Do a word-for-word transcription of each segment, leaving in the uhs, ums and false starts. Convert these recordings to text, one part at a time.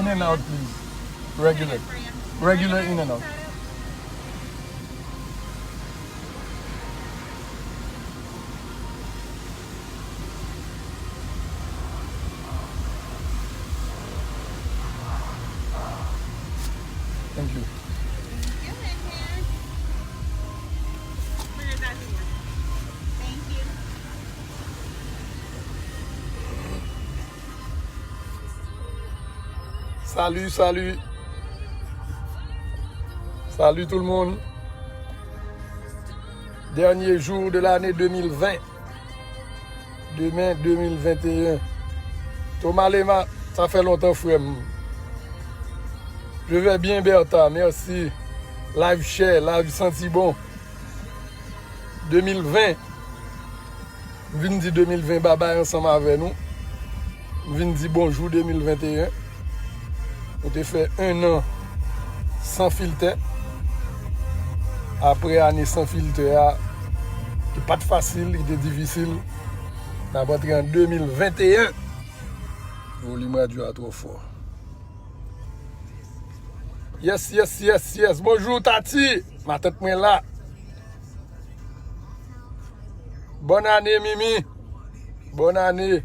In and out, please. Regular. Regular in and out. Thank you. Salut, salut. Salut tout le monde. Dernier jour de l'année deux mille vingt. Demen, deux mille vingt et un. Thomas Lema, sa fè lontan, frè m. Je vais bien, Bertha, merci. Live share, live santi bon. Deux mille vingt. M vin di deux mille vingt babay ansanm avè nou. M vin di bonjou deux mille vingt et un. Nou te fè un an san filtè. Apre ane san filtè a, li pa t fasil, li te difisil. N ap antre an deux mille vingt et un. Volim radyo a twò fò. Yes, yes, yes, yes. Bonjou, Tati. Matant mwen la. Bòn ane, Mimi. Bòn ane.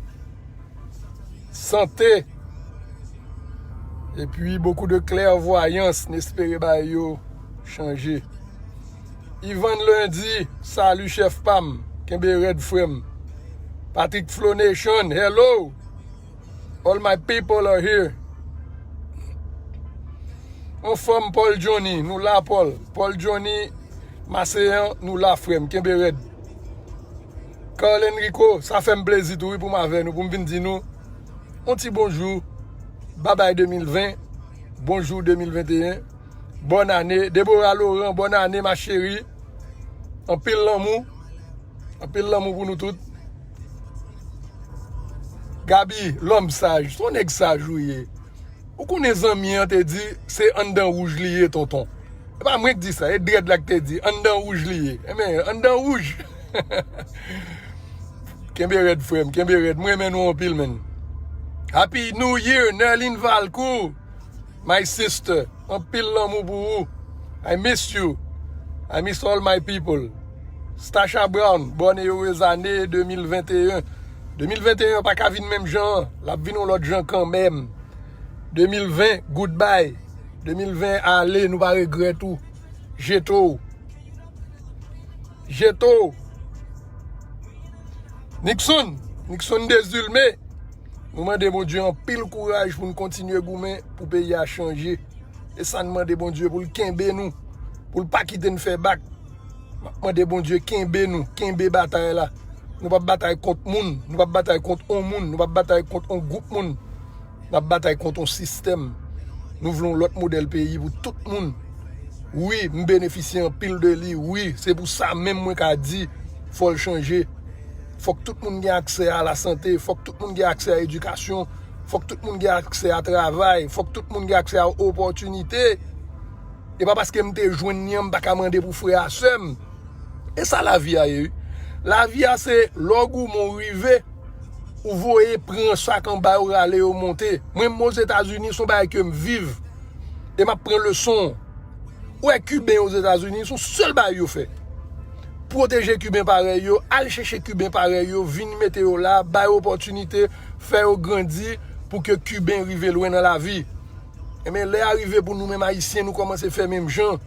Sante. Epi, beaucoup de clairvoyance. N espere bagay yo chanje. Ivan Lundi, salut chèf pa m. Kenbe rèd, frè m. Patrick Flo Nation, hello. All my people are here. Anfòm, Paul Johnny, nou la, Paul. Paul Johnny, Maseyan, nou la, frè m. Kenbe rèd. Carl Enrico, sa fè m plezi tou, wi, pou m avè nou, pou m vin di nou yon ti bonjou. Babay deux mille vingt. Bonjou deux mille vingt et un. Bòn ane. Deborah Laurent, bòn ane, ma chérie. Anpil lanmou. Anpil lanmou pou nou tout. Gaby, lòm saj, se yon nèg saj ou ye. Ou konnen zanmi an te di, se anndan wouj li ye, tonton. E pa mwen k di sa, e Dread la k te di, anndan wouj li ye. Enben, anndan wouj. Kenbe rèd, frè m, kenbe rèd. Mwen renmen nou anpil, menn. Happy New Year, Nerline Valcourt. My sister, anpil lanmou pou ou. I miss you. I miss all my people. Stacha Brown, bonne et heureuse année deux mille vingt et un. Deux mille vingt et un pa ka vin menm jan an. L ap vin yon lòt jan kanmenm. Deux mille vingt, goodbye. Deux mille vingt, ale, nou pa regrèt ou. Jete w. Jete w. Nixon, Nixon Desulme, nou mande Bondye anpil kouraj pou n kontinye goumen pou peyi a chanje. E sa n mande Bondye pou l kenbe nou, pou l pa kite n fè bak. M ap mande Bondye kenbe nou, kenbe batay la. Nou p ap batay kont moun, nou p ap batay kont on moun, nou p ap batay kont on gwoup moun. N ap batay kont on sistèm. Nou vle yon lòt modèl peyi pou tout moun. Wi, m benefisye anpil de li. Wi, se pou sa menm mwen ka di, fò l chanje. Fòk tout moun gen aksè a lasante, fòk tout moun gen aksè a edikasyon, fòk tout moun gen aksè a travay, fòk tout moun gen aksè a opòtinite. E pa paske m te jwenn li an, m pa ka mande pou frè a, sè m. E sa lavi a ye, wi. Lavi a se lè w goumen w rive, ou voye pran sa k anba yo rale yo monte. Mwen, m Ozetazini, se yon bagay ke m viv. E m ap pran leson. Ou wè Kiben Ozetazini, se yon sèl bagay yo fè. Pwoteje Kiben parèy yo, al chèche Kiben parèy yo, vin mete yo la, bay opòtinite, fè yo grandi pou ke Kiben rive lwen nan lavi. Enben, lè a rive pou nou menm Ayisyen, nou kòmanse fè menm jan.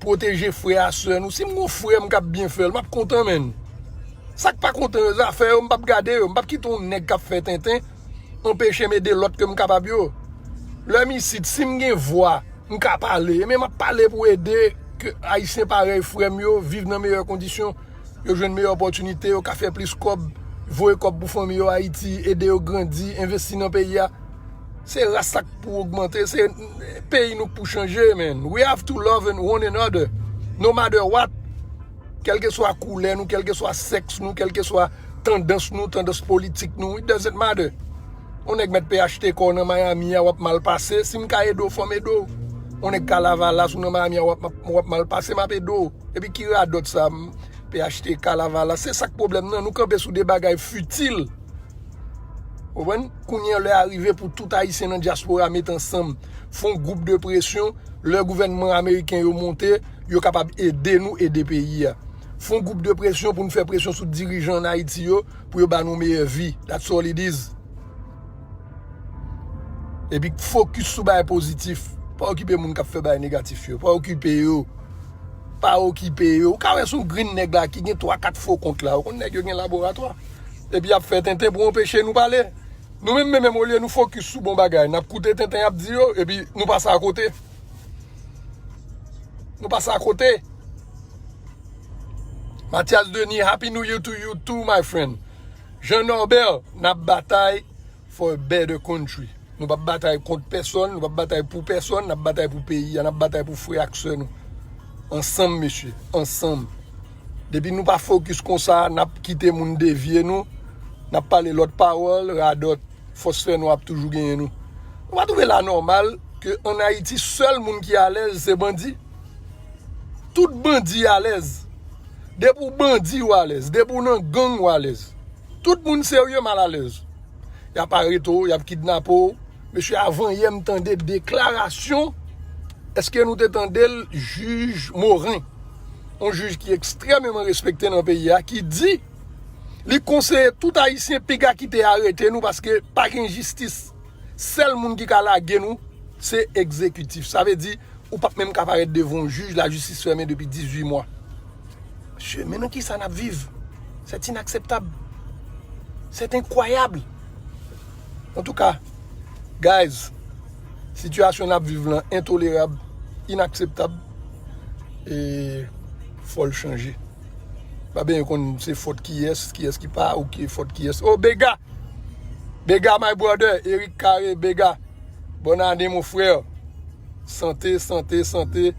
Pwoteje frè a sè nou. Si m gon frè m k ap byen fè l, m ap kontan, menn. Sa k pa kontan yo, zafè yo, m p ap gade yo. M p ap kite yon nèg k ap fè tenten anpeche m ede lòt ke m kapab yo. Lè m isit, si m gen vwa, m ka pale. Enben, m ap pale pou ede ke Ayisyen parèy frè m yo viv nan meyè kondisyon. Yo jwenn meyè opòtinite, yo ka fè plis kòb, voye kòb pou fanmi yo Ayiti, ede yo grandi, envesti nan peyi a. Se ras sa k pou ogmante, se peyi nou k pou chanje, man. We have to love one another, no matter what. Kèlkeswa koulè nou, kèlkeswa sèks nou, kèlkeswa tandans nou, tandans politik nou, it doesn't matter. Yon nèg mèt P H T K w nan Miami a, w ap mal pase, si m ka ede w, fò m ede w. Yon nèg ka Lavalas ou nan Miami a, w ap, w ap mal pase, m ap ede w. Epi ki radòt sa, m, P H T K, Lavalas, se sa k pwoblèm nan. Nou kanpe sou de bagay fitil. Konprann? Kounye a, lè a rive pou tout Ayisyen nan dyaspora met ansanm, fè yon gwoup de presyon, lè gouvènman ameriken yo monte, yo kapab ede nou ede peyi a. Fè yon gwoup de presyon pou n fè presyon sou dirijan ann Ayiti yo, pou yo ba nou meyè vi. That's all it is. Epi fokis sou bagay pozitif. Pa okipe moun k ap fè bagay negatif yo. Pa okipe yo. Pa okipe yo. Ou ka wè se yon grenn nèg la ki gen twa, kat fo kont la. Ou konn nèg yo gen laboratwa. Epi y ap fè tenten pou anpeche nou pale. Nou menm, menm, menm, olye nou fokis sou bon bagay, n ap koute tenten y ap di yo, epi nou pase akote. Nou pase akote. Mathias Denis, Happy New Year to you too, my friend. Jean Norbert, n ap batay for a better country. Nou p ap batay kont pèsonn, nou p ap batay pou pèsonn, n ap batay pou peyi a, n ap batay pou frè ak sè nou. Ansanm, mesye, ansanm. Depi nou pa fokis konsa, n ap kite moun devye nou, n ap pale lòt pawòl, radòt, fòs fè nwa ap toujou genyen nou. Ou pa twouve l anòmal ke ann Ayiti, sèl moun ki alèz se bandi? Tout bandi alèz. Depi w bandi, w alèz. Depi w nan gang, w alèz. Tout moun serye malalèz. Y ap arete w, y ap kidnape w. Mesye, avan yè, m tande deklarasyon, èske nou te tande l, jij Morin, yon jij ki ekstrèmeman respekte nan peyi a, ki di li konseye tout Ayisyen piga kite arete nou paske pa gen jistis. Sèl moun ki ka lage nou, se egzekitif. Sa vle di, ou p ap menm ka parèt devan yon jij, lajistis fèmen depi dizuit mwa. Mesye, men nan kisa n ap viv? C'est inacceptable. C'est incroyable. Antouka, guys, sitiyasyon n ap viv lan entolerab, inakseptab, e fò l chanje. Pa bezwen konn se fòt kiyès, kiyès ki pa, ou ki fòt kiyès. Oh, Bega! Bega, my brother, Eric Carré, Bega. Bonne année, mon frère. Sante, sante, sante.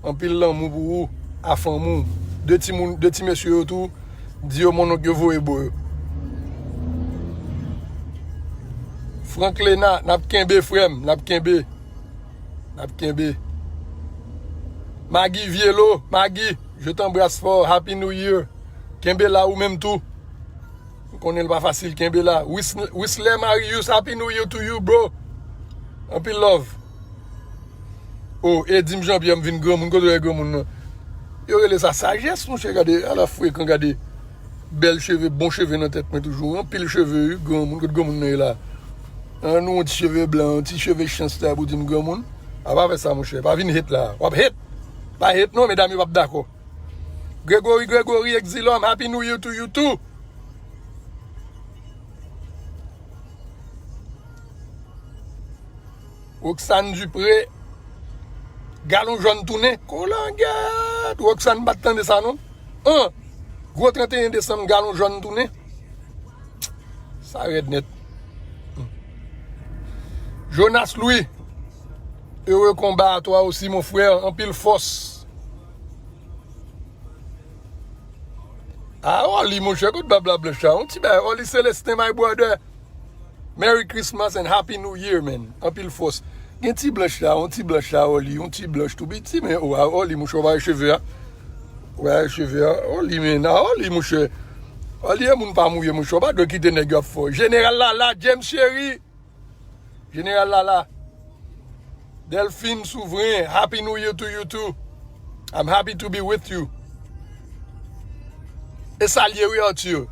Anpil lanmou pou ou, a fanmi w. De timoun, de ti mesye yo tou, di yo mononk yo voye bo yo. Frank Lena, n ap kenbe, frè m, n ap kenbe. N ap kenbe. Maggie Vielo, Maggie, je t'embrasse fort. Happy New Year. Kenbe la ou menm tou. M konnen l pa fasil, kenbe la. Wis-, Wisley Marius, Happy New Year to you, bro. Anpil love. Oh, Edim Jean Pierre, m vin granmoun, kote w ye granmoun nan? Yo rele sa sajès, monchè, gade, ala frekan, gade. Bèl cheve, bon cheve nan tèt mwen toujou. Anpil cheve, wi, granmoun, kote granmoun nan ye la? An, nou, yon ti cheve blan, yon ti cheve chans la pou di m granmoun. A pa fè sa, monchè. Pa vin hate la. W ap hate. Pa hate, non, medam yo p ap dakò. Gregory, Gregory, Exilom, Happy New Year to you too. Roxane Dupré, galon jòn tounen. Kolangèt! Roxane, m pa t tande sa, non. An! Gwo trannteyen desanm, galon jòn tounen. Sa rèd nèt. Jonas Louis, heureux combat à toi aussi, mon frère. Anpil fòs. Ah, Oli, monchè, kote bab la blanch la? Yon ti bagay. Oli Celestin, my brother. Merry Christmas and Happy New Year, man. Anpil fòs. Gen ti blanch la, yon ti blanch la, Oli, yon ti blanch tou piti, men, oh, ah, Oli, monchè, w pa wè cheve a? W pa wè cheve a? Oli, men, ah, Oli, monchè. Oli, e moun pa mouye, monchè. W pa dwe kite nèg yo ap fè w. Jeneral Lala, James Chéry. Jeneral Lala. Delphine Souvren, Happy New Year to you too. I'm happy to be with you. E sa l ye wi, Arthur.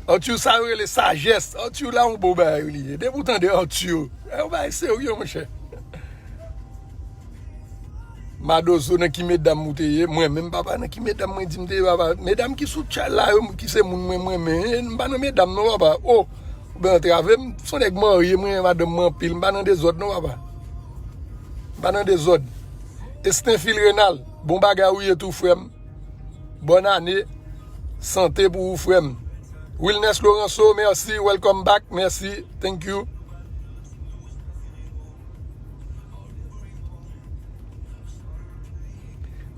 Arthur, sa yo rele sajès. Arthur la, yon bon bagay li ye. Depi w tande Arthur, e yon bagay serye, monchè. Madozo, nan ki medam ou te ye? Mwen menm, papa, nan ki medam mwen di m te ye, papa? Medam ki sou tchay la yo, ki se moun mwen, mwen renmen, m pa nan medam non, papa. Oh, ou ben antrave m, se yon nèg marye, mwen renmen madanm mwen anpil, m pa nan dezòd non, papa. M pa nan dezòd. Estenfil Renal, bon bagay ou ye tou, frè m. Bòn ane, sante pou ou, frè m. Wilness Laurenceau, mèsi, welcome back, mèsi, thank you.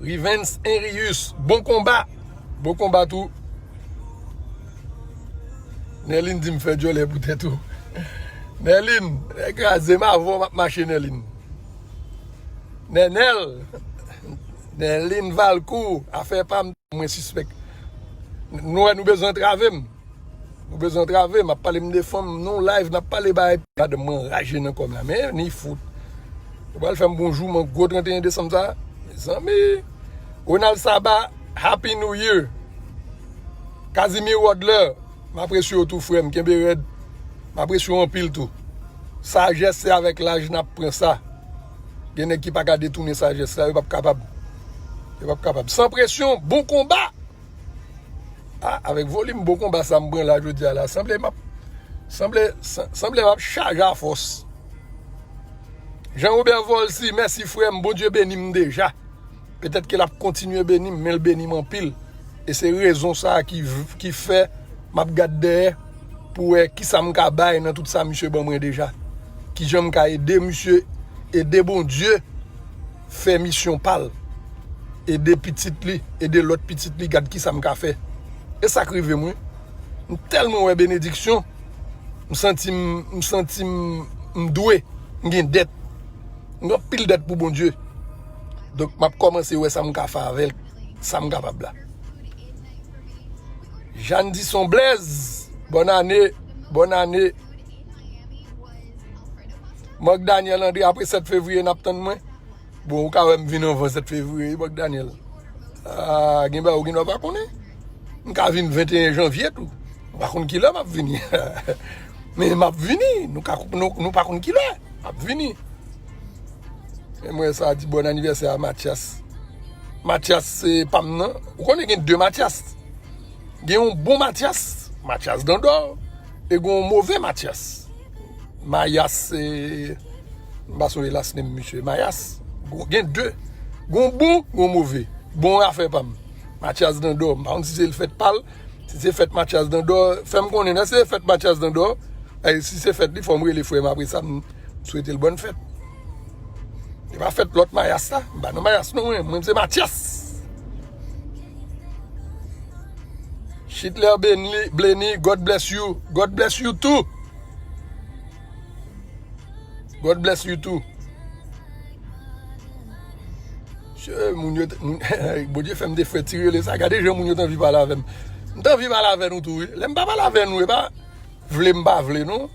Rivens Henrius, bon konba. Bon konba tou. Nerline di m fè djòlè pou tèt ou. Nerline, kraze m avè w, m ap mache, Nerline. Nènèl, Nerline Valcourt, afè pa m, mwen sispèk. Nou wè nou bezwen antrave m. Ou bezwen antrave, m ap pale m de fanm, non live, n ap pale bagay. Madanm mwen anraje nan kò m la, men ni fout. Ou pral fè m bonjou, mwen gwo trannteyen desanm sa. Mezanmi. Ronald Saba, Happy New Year. Casimir Wadler, m apresye w tou, frè m, kenbe rèd. M apresye w anpil tou. Sajès se avèk laj n ap pran sa. Gen nèg ki pa ka detounen sajès la, yo p ap kapab. Yo p ap kapab. San presyon, bon konba! Ah, avèk volim bon konba sa m pran la jodi a la, sanble m ap, sanble, san- sanble m ap chaje a fòs. Jean Robert Volcy, mèsi frè m, Bondye beni m deja. Petèt ke l ap kontinye beni m, men l beni m anpil. E se rezon sa a ki, v- ki fè m ap gad dèyè pou wè kisa m ka bay nan tout sa misye ban mwen deja. Kijan m ka ede misye, ede Bondye fè misyon pa l. Ede pitit li, ede lòt pitit li, gad kisa m ka fè. E sa k rive m, wi. M tèlman wè benediksyon, m santi m, m santi m, m dwe, m gen dèt. M gen anpil dèt pou Bondye. Donk, m ap kòmanse wè sa m ka fè avè l, sa m kapab la. Jeanne Dison Blaise, bòn ane, bòn ane. Marc Daniel André, apre sèt fevriye, n ap tann mwen. Bon, ou ka wè m vin anvan sèt fevriye, Marc Daniel. Ah, gen bagay ou gen dwa pa konnen. M ka vin venteyen janvye tou. M pa konn kilè m ap vini. Men m ap vini. Nou ka, nou, nou pa konn kilè. M ap vini. E mwen sa di bòn anivèsè a Mathias. Mathias se pa m nan. Ou konnen gen de Mathias. Gen yon bon Mathias, Mathias Dandor, e gen yon move Mathias. Mayas, e, m pa sonje last name misye. Mayas, gon- gen de. Gon bon, gon move. Bon afè pa m. Mathias Dandor, m pa konn si se l fèt pa l, si se fèt Mathias Dandor, fè m konnen nan se fèt Mathias Dandor, e si se fèt li, fò m rele frè m apre sa, m swete l bòn fèt. E pa fèt lòt Mayas la, m pa nan Mayas non mwen, mwen se Mathias. Hitler Blenny, Blenny, God bless you. God bless you too. God bless you too. Che, moun yo, moun, Bondye fè m te fè ti rele sa. Gade jan moun yo t anvi pale avè m. M t anvi pale avè nou tou, wi. Lè m pa pale avè nou, e pa vle m pa vle, non.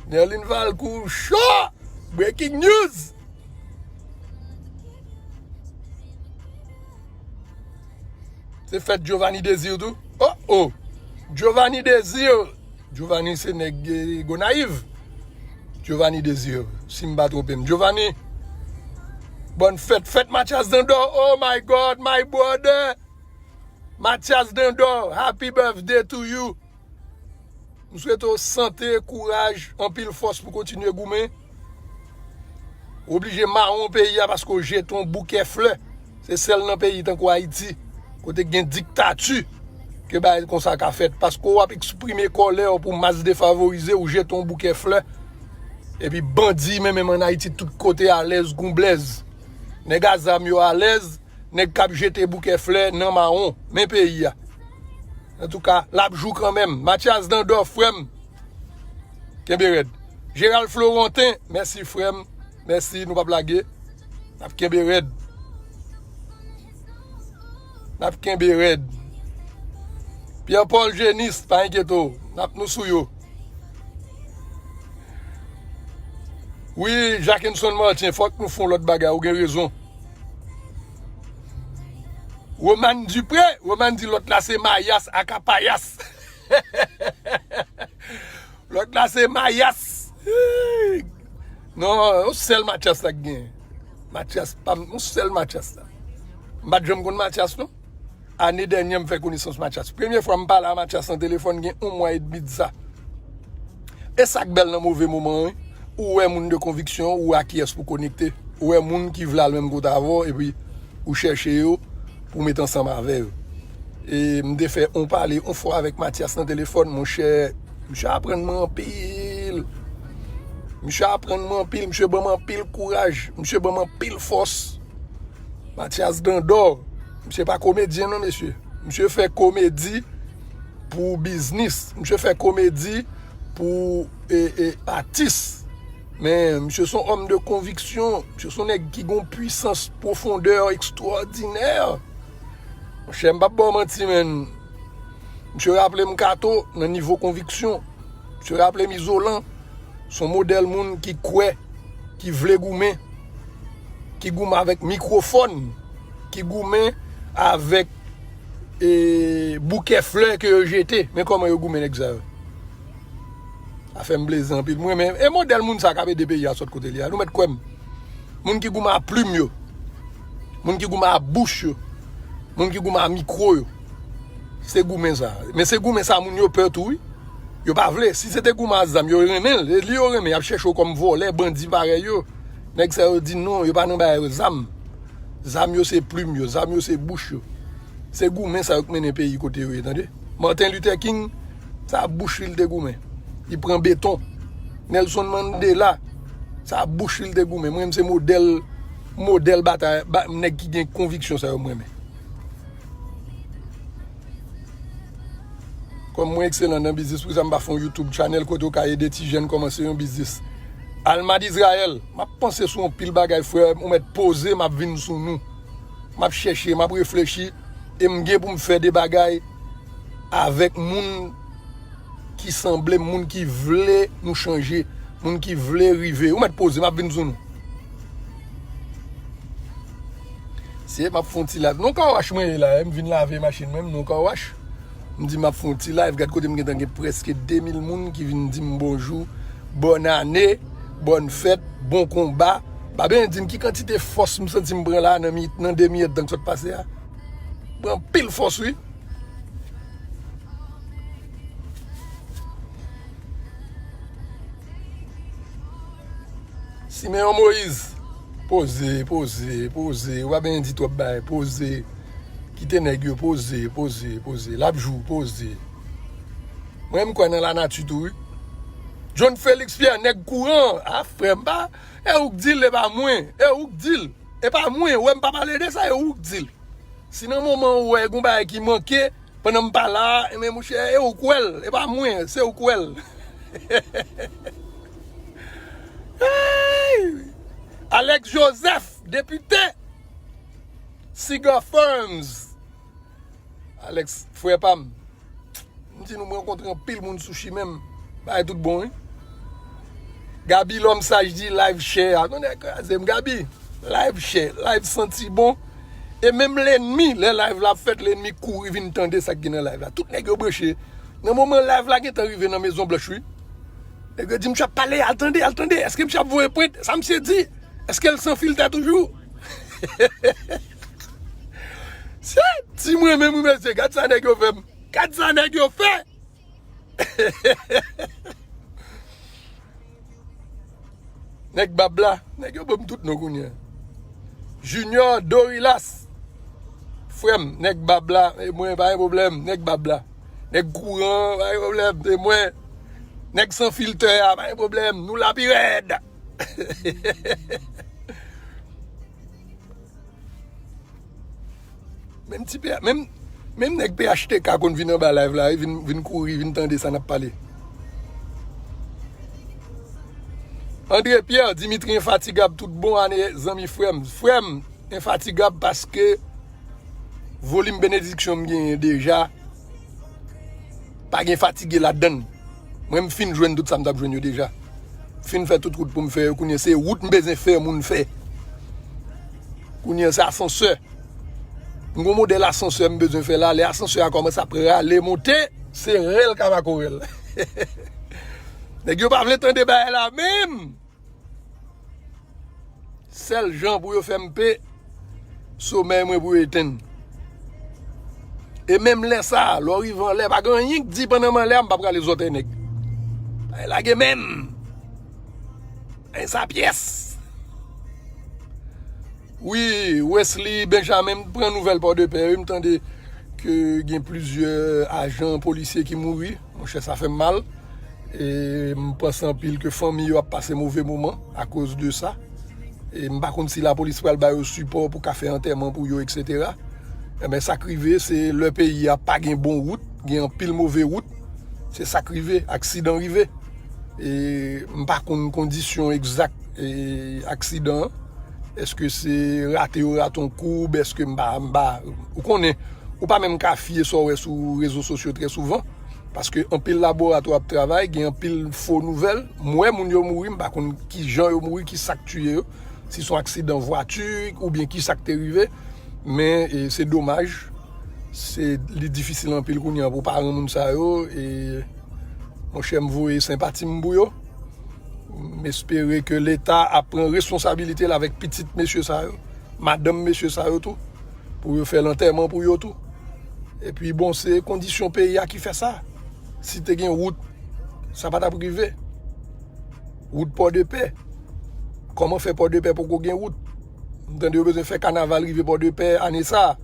Nerline Valcourt, cho! Breaking news! Se fèt Giovanni Désir tou? Oh, oh! Giovanni Désir! Giovanni se nèg, eh, Gonayiv. Giovanni Désir, si m pa twonpe m. Giovanni, bòn fèt. Fèt Mathias Dandor. Oh my God, my brother! Mathias Dandor, happy birthday to you! M swete w sante, kouraj, anpil fòs pou kontinye goumen. Ou oblije mawon peyi a paske w jete yon bouke flè. Se sèl nan peyi tankou Ayiti, kote gen diktati, ke bagay konsa ka fèt. Paske w ap eksprime kòlè w pou mas defavorize, ou jete yon bouke flè. Epi bandi menm menm ann Ayiti tout kote alèz gon blèz. Nèg a zam yo alèz, nèg k ap jete bouke flè nan mawon. Men peyi a. Antouka, l ap jou kanmenm. Mathias Dandor, frè m. Kenbe rèd. Gérald Florentin, mèsi frè m. Mèsi, nou p ap lage. N ap kenbe rèd. N ap kenbe rèd. Pierre Paul Genis, pa enkyete w. N ap nou sou yo. Wi, Jackenson Martin, fòk nou fè yon lòt bagay, ou gen rezon. Romane Dupré, Romane di lòt la se Mayas aka Payas. Lòt la se Mayas. Non, yon sèl Mathias la k gen. Mathias, pa m, yon sèl Mathias la. M pa t janm konn Mathias, non. Ane dènyè m fè konesans Mathias. Premye fwa m pale a Mathias nan telefòn gen yon mwa edmi de sa. E sa k bèl nan move moman an, wi. Ou wè moun de konviksyon, ou a kiyès pou konekte. Ou wè moun ki vle al menm kote avè w, epi ou chèche yo pou w met ansanm avè yo. E m te fè yon pale yon fwa avèk Mathias nan telefòn, monchè, misye aprann mwen anpil. Misye aprann mwen anpil, misye ban m anpil kouraj, misye ban m anpil fòs. Mathias Dandor, misye pa komedyen non, mesye. Misye fè komedi pou biznis. Misye fè komedi pou, e, e, atis. Men, misye se yon òm de konviksyon. Misye se yon nèg ki gen yon pwisans, pwofondè ekstwòdinè. Monchè, m p ap ba w manti, menn. Misye raple m Kato nan nivo konviksyon. Misye raple m Izolan. Se yon modèl moun ki kwè, ki vle goumen, ki goumen avèk mikwofòn, ki goumen avèk, e, bouke flè ke yo jete. Men kòman yo goumen, nèg sa yo. Sa fè m plezi anpil. Mwen menm, e modèl moun sa k ap ede peyi a sot kote li a. Nou mèt kwè m. Moun ki goumen a plim yo. Moun ki goumen a bouch yo. Moun ki goumen a mikwo yo. Se goumen sa. Men se goumen sa moun yo pè tou, wi. Yo pa vle. Si se te goumen a zam, yo renmen l. E li yo renmen, y ap chèche w kòm vòlè, bandi parèy yo. Nèg sa yo di non, yo pa nan bagay zam. Zam yo se plim yo, zam yo se bouch yo. Se goumen sa yo k mennen peyi kote yo ye, tande. Martin Luther King, se a bouch li l te goumen. Li pran beton. Nelson Mandela, se a bouch li l te goumen. Mwen menm se modèl, modèl batay, ba, nèg ki gen konviksyon sa yo mwen renmen. Kòm mwen ekselan nan biznis, poukisa m pa fè yon YouTube channel kote w ka ede ti jèn kòmanse yon biznis? Alma Disrael, m ap panse sou yon pil bagay, frè, ou mèt poze, m ap vin sou nou. M ap chèche, m ap reflechi, e m gen pou m fè de bagay avèk moun ki sanble m, moun ki vle nou chanje, moun ki vle rive. Ou mèt poze, m ap vin sou nou. Se m ap fè yon ti live. Non, car wash mwen ye la, m vin lave machin mwen, m non, car wash. M di m ap fè yon ti live, gad kote m gentan gen prèske de mil moun ki vin di m bonjou, bòn ane, bòn fèt, bon konba. Babyen di m ki kantite fòs m santi m pran la nan mi, nan demi èdtan k sot pase a. Pran pil fòs, wi. Simeon Moïse, poze, poze, poze. Ou pa benyen di twòp bagay, poze. Kite nèg yo poze, poze, poze. L ap jou, poze. Mwen, m kwè nan lanati tou, wi. John Félix Pierre, nèg kouran. A, frè m, pa, e ou k di l, e pa mwen. E ou k di l. E pa mwen, ou wè m pa pale de sa, e ou k di l. Si nan moman ou wè gon bagay ki manke, pandan m pa la, enben, monchè, e ou k wè l, e pa mwen, se ou k wè l. Hey! Alex Joseph, depite. Sigar Firms. Alex, frè pa m. M di nou, mwen rankontre anpil moun sou chimen m. Bagay tout bon, wi. Gaby Lòm Saj di live share. Tande kraze m, Gaby. Live share, live santi bon. E menm lènmi, lè live la ap fèt, lènmi kouri vin tande sa k gen nan live la. Tout nèg yo branche. Nan moman live la gentan rive nan Mezon Blanch, wi. Nèg yo di, "Misye ap pale, al tande, al tande. Èske misye ap voye pwent? Sa misye di? Èske l san filtè toujou?" Se ti mwen menm, wi, mesye. Gad sa nèg yo fè m. Gad sa nèg yo fè! Nèg bab la, nèg yo ban m tout non kounye a. Junior Dorilas, frè m, nèg bab la, e mwen, pa gen pwoblèm, nèg bab la. Nèg kouran, pa gen pwoblèm, e mwen. Nèg san filtè a, pa gen pwoblèm, nou la pi rèd. Menm ti P H, menm, menm nèg P H T K konn vin anba live la, vin, vin kouri, vin tande sa n ap pale. André Pierre, Dimitri Infatigab, tout bon ane, zanmi frè m. Frè m, Infatigab paske volim benediksyon m genyen deja, pa gen fatige ladann. Mwen, m fin jwenn tout sa m t ap jwenn yo deja. Fin fè tout wout pou m fè yo. Kounye a, se wout m bezwen fè moun fè. Kounye a, se asansè. M gon modèl asansè m bezwen fè la. Lè asansè a kòmanse ap rale monte, se rèl ka makorèl. Nèg yo pa vle tande bagay la menm. Sèl jan pou yo fè m pe, somèy mwen pou yo etenn. E menm lè sa a, lè w rive anlè, pa gen anyen k di pandan m anlè a, m pa prale zòtèy nèg. Ay lage menm. Ay sa pyès. Wi, Wesley Benjamin, m pran nouvèl Pòdepè, wi, m tande ke gen plizyè ajan polisye ki mouri. Monchè, sa fè m mal. E m panse anpil ke fanmi yo ap pase move moman akoz de sa. E m pa konn si lapolis pral ba yo sipò pou ka fè antèman pou yo, etsetera. Enben, sa k rive, se lè peyi a pa gen bon wout, gen anpil move wout. Se sa k rive, aksidan rive. E m pa konn kondisyon egzak, e, aksidan an. Èske se rate yo rate yon koub? Èske m pa, m pa, ou konnen, Ou pa menm ka fye sa w wè sou rezo sosyo trè souvan, paske anpil laboratwa ap travay, gen anpil fo nouvèl. M wè moun yo mouri, m pa konn ki jan yo mouri, ki sa k tiye yo, si se yon aksidan vwati oubyen ki sa k te rive. Men, e, se domaj, se, li difisil anpil kounye a pou paran moun sa yo. E, monchè, m voye senpati m pou yo. M espere ke Leta ap pran responsabilite l avèk pitit mesye sa yo, madanm mesye sa yo tou, pou yo fè lantèman pou yo tou. Epi, bon, se kondisyon peyi a ki fè sa. Si te gen wout, sa pa t ap rive. Wout Pòdepè. Kòman fè Pòdepè poko gen wout? M tande yo bezwen fè kanaval rive Pòdepè ane sa a.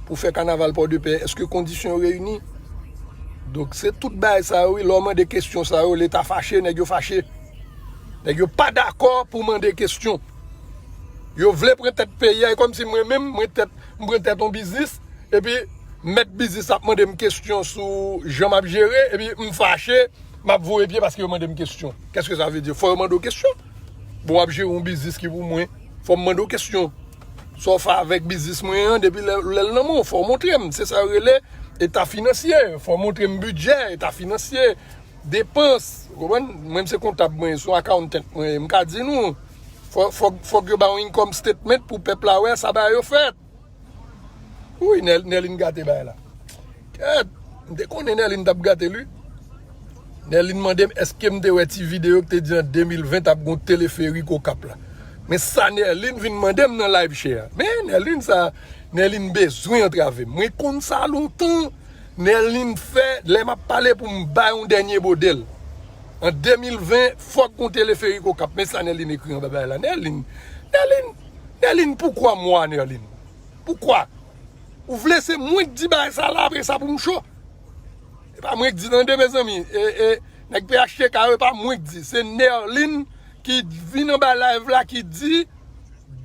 Pou fè kanaval Pòdepè, èske kondisyon yo reyini? Donk, se tout bagay sa yo, wi. Lè w mande kesyon sa yo, Leta fache, nèg yo fache. Nèg yo pa dakò pou mande kesyon. Yo vle pran tèt peyi a, e kòmsi mwen menm, mwen tèt, m pran tèt yon biznis, epi mèt biznis ap mande m kesyon sou jan m ap jere, epi m fache, m ap voye pye paske yo mande m kesyon. Qu'est-ce que ça veut dire? Fò yo mande w kesyon. Bon, w ap jere yon biznis ki pou mwen, fò m mande w kesyon. Sa w fè avèk biznis mwen an, depi lè, lè l nan men w, fò w montre m. Se sa yo rele eta finansye. Fò w montre m bidjè, eta finansye, depans. Ou konprann? Mwen, se kontab mwen, se yon accountant mwen. M ka di nou, fò, fò, fòk yo ba yon income statement pou pèp la wè sa bagay yo fèt. Wi, Nè-, Nèlin gate bagay la. Kèt, m te konnen Nèlin t ap gate l, wi. Nèlin mande m èske m te wè ti videyo ki te di an de mil ven t ap gon teleferik Okap la. Men sa Nèlin vin mande m nan live share a. Men Nèlin sa, Nèlin bezwen antrave m. Mwen konn sa lontan. Nèlin fè, lè m ap pale pou m bay yon dènye bodèl. An de mil ven, fòk gon teleferik Okap. Men sa Nèlin ekri anba bagay la. Nèlin, Nèlin, Nèlin, poukwa mwa, Nèlin? Poukwa? Ou vle se mwen k di bagay sa la, apre sa pou m cho? E pa mwen k di tande, mezanmi. E, e, nèg P H T K yo, e pa mwen k di. Se Nèlin ki vin anba live la, ki di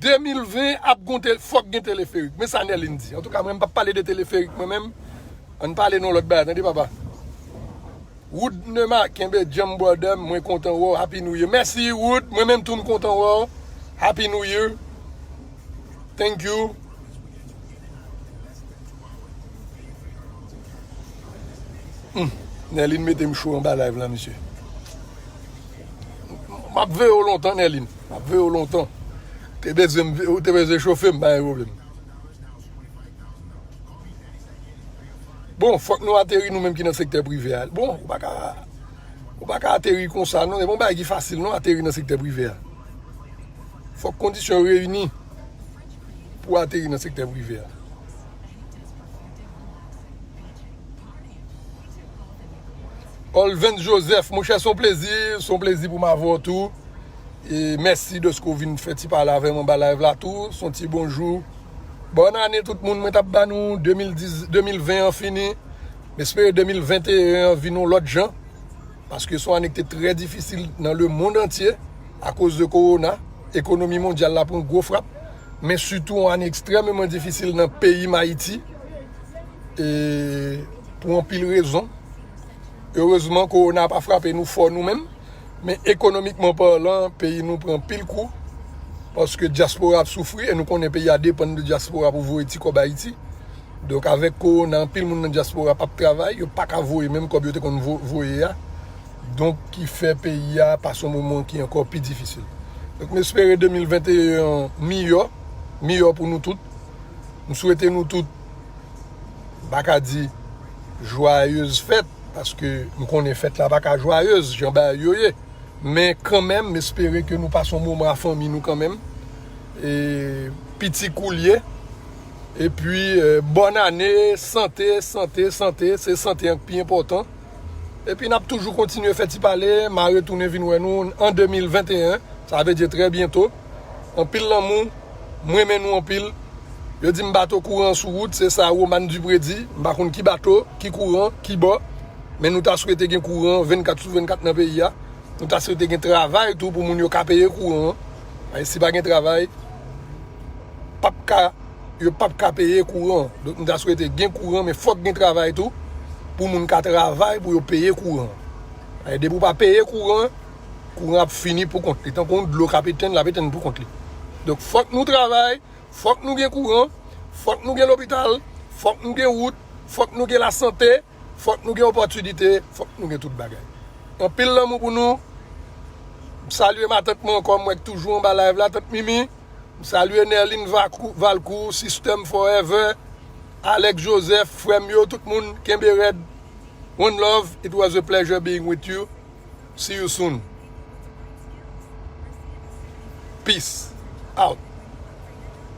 de mil ven ap gon te-, fòk gen teleferik. Men sa Nèlin di. Antouka, mwen, m p ap pale de teleferik, mwen menm. Ann pale nan lòt bagay, tande, papa. Wood Nema, kenbe djanm, brother, mwen kontan wè w. Happy New Year. Mèsi, Wood. Mwen menm tou, m kontan wè w. Happy New Year. Thank you. Hmm. Nèlin mete m cho anba live la, mesye. M ap veye w lontan, Nèlin. M ap veye w lontan. Te bezwen m ve-, ou te bezwen chofe m, pa gen pwoblèm. Bon, fòk nou ateri nou menm ki nan sektè prive a. Bon, ou pa ka, ou pa ka ateri konsa, non. E bon bagay ki fasil, non, ateri nan sektè prive a. Fòk kondisyon yo reyini pou ateri nan sektè prive a. Olvens Joseph, monchè, se yon plezi, se yon plezi pou m avè w tou. E mèsi dèske w vin fè ti pale avè m anba live la tou. Se yon ti bonjou. Bòn ane tout moun, mwen t ap ba nou de mil diz, de mil ven an fini. M espere de mil venteyen an vin yon lòt jan. Paske se yon ane ki te trè difisil nan lemonn antye akoz de kowona. Ekonomi mondyal la pran gwo frap. Men sitou yon ane ekstrèmeman difisil nan peyi m Ayiti. E pou anpil rezon. Erezman, kowona pa frape nou fò nou menm. Men ekonomikman palan, peyi nou pran anpil kou. Paske dyaspora ap soufri, e nou konnen peyi a depann de dyaspora pou voye ti kòb Ayiti. Donk, avèk kowona, anpil moun nan dyaspora p ap travay, yo pa ka voye menm kòb yo te konn vo-, voye a. Donk, ki fè peyi a pase yon moman ki ankò pi difisil. Donk, m espere de mil venteyen an miyò, miyò pou nou tout. M swete nou tout, m pa ka di jwayez fèt, paske m konnen fèt la pa ka jwayez, jan bagay yo ye. Men kanmenm, m espere ke nou pase yon moman a fanmi nou kanmenm. E, piti koulye. Epi, e, bòn ane, sante, sante, sante. Se sante an k pi enpòtan. Epi n ap toujou kontinye fè ti pale. M a retounen vin wè nou an de mil venteyen. Sa vle di trè byento. Anpil lanmou. M renmen nou anpil. Yo di m bato kouran sou wout. Se sa Roman Dupré di. M pa konn ki bato, ki kouran, ki bò. Men nou ta swete gen kouran vennkat sou vennkat nan peyi a. Nou ta swete gen travay tou pou moun yo ka peye kouran an. Paske si pa gen travay, p ap ka, yo p ap ka peye kouran an. Donk, nou ta swete gen kouran, men fòk gen travay tou pou moun ka travay pou yo peye kouran an. Paske depi w pa peye kouran an, kouran an ap fini pou kont li. Tankou yon dlo k ap etenn, l ap etenn pou kont li. Donk, fòk nou travay, fòk nou gen kouran, fòk nou gen lopital, Fòk nou gen wout, fòk nou gen lasante, fòk nou gen opòtinite, fòk nou gen tout bagay. Anpil lanmou pou nou. M salye matant mwen ankò, m wè k toujou anba live la, tant Mimi. M salye Nerline Valcourt, System Forever, Alex Joseph, frè m yo, tout moun, kenbe rèd. One love, it was a pleasure being with you. See you soon. Peace out.